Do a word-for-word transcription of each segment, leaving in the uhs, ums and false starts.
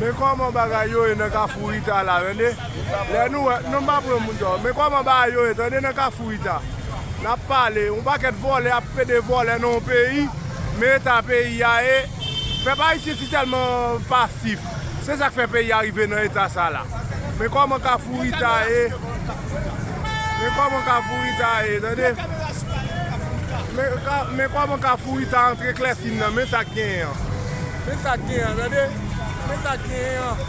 Men kòman bagay yo ye nan Kafou Rita la, tande? Lè nou wè, non, m pa pran moun djòl. Men kòman bagay yo ye, tande, nan Kafou Rita? N ap pale, yon pakèt vòlè ap pede vòlè nan yon peyi, men eta peyi a ye, pèp ayisyen si tèlman pasif. Se sa k fè peyi a rive nan eta sa la. Men kòman Kafou Rita ye? Men kòman Kafou Rita ye, tande? Men ka-, men kòman Kafou Rita antre klèsin nan, men sa k genyen an. Men sa k genyen an, tande? Men sa k genyen an.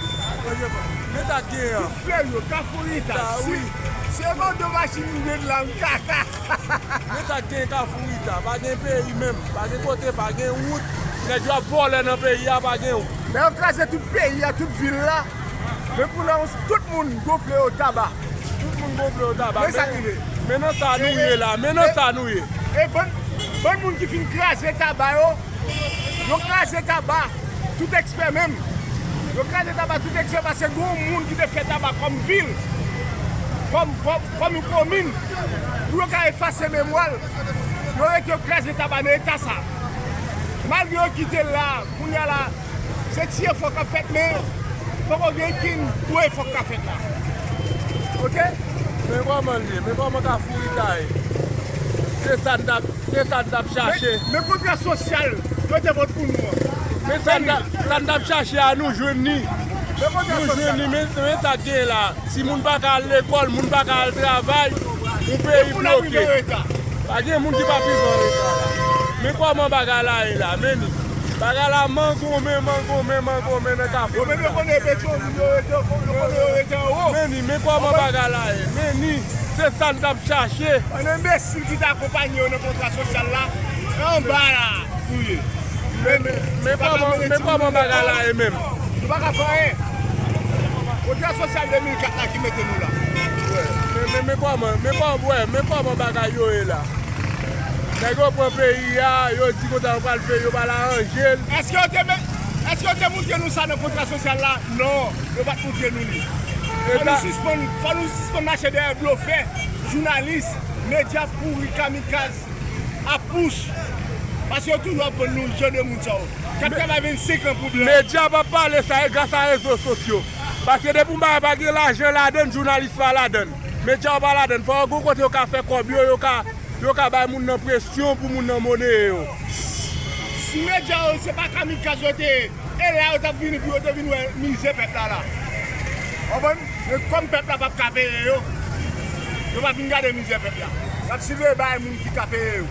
Men sa k genyen an. Frè yo, Kafou Rita, si, si e pa de machin nou gen la, m kaka. Men sa k genyen Kafou Rita, pa gen peyi menm, pa gen kote, pa gen wout. Nèg yo ap vòlè nan peyi a, pa gen wout. Nèg yo kraze tout peyi a, tout vil la. Men pou nan tout moun gonfle yo taba. Tout moun gonfle yo taba. Men sa ki ye. Men nan sa nou ye la, men nan sa nou ye. E bann, bann moun ki fin kraze taba yo, yo kraze taba, tout ekspè menm. Yo kraze taba, tout ekspè, paske gen yon moun ki te fè taba kòm vil, kòm, kòm, kòm yon komin. Pou yo ka efase memwa l, yo rete yo kraze taba nan eta sa. Malgre yo kite l la, kounye a la, se ti efò k ap fèt, men poko gen okenn gwo efò k ka fèt la. Oke? Men kòman l ye? Men kòman Kafou Rita ye? Se sa n t ap, se sa n t ap chache. Men, men kontra sosyal yo te vòt pou nou an. Men sa n t ap, sa n t ap chache a, nou jwenn li. Men kontra sosyal la. Nou jwenn li, men, men sa k genyen la. Si moun pa ka al lekòl, moun pa ka al travay, yon peyi bloke. Pa gen moun ki p ap viv an reta la. Men kòman bagay la ye la, men ni. Bagay la mangonmen, mangonmen, mangonmen nan Kafou. Yo menm yo konnen Petwo, yo rete, yo konnen yo rete anwo. Men ni, men kòman bagay la ye, men ni. Se sa n t ap chache. Ann enbesil ki te akonpanye yo nan kontra sosyal la, anba la. Touye. Men, men, men kòman, men kòman bagay la ye menm? Nou pa ka fè anyen. Kontra sosyal de mil kat la ki mete nou la. Wè, men, men, men kòman, men kòman, wè, men kòman bagay yo ye la? Nèg yo pran peyi a, yo di konsa yo pral fè, yo pral aranje l. Èske yo te, èske yo te montre nou sa nan kontra sosyal la? Non, yo pa t montre nou li. Fò nou sispann, fò nou sispann mache dèyè blofè, jounalis, medya pouri, kamikaz. Ap pouch. Paske yo toujou ap vann nou jan de moun sa yo. K ap travay vennsenk an pou blan. Medya p ap pale sa, e gras a rezo sosyo. Paske depi yon bagay pa gen lajan ladan l, jounalis pa ladan l. Medya yo pa ladan l. Fò yo gon kote yo ka fè kòb yo, yo ka, yo ka bay moun nan presyon pou moun nan moneye yo. Si medya yo se pa kamikaz yo te ye, e la yo t ap vini pou yo te vin wè mizè pèp la la. Konprann? Men kòm pèp la p ap ka peye yo, yo p ap vin gade mizè pèp la. Y ap siveye bay moun ki ka peye yo.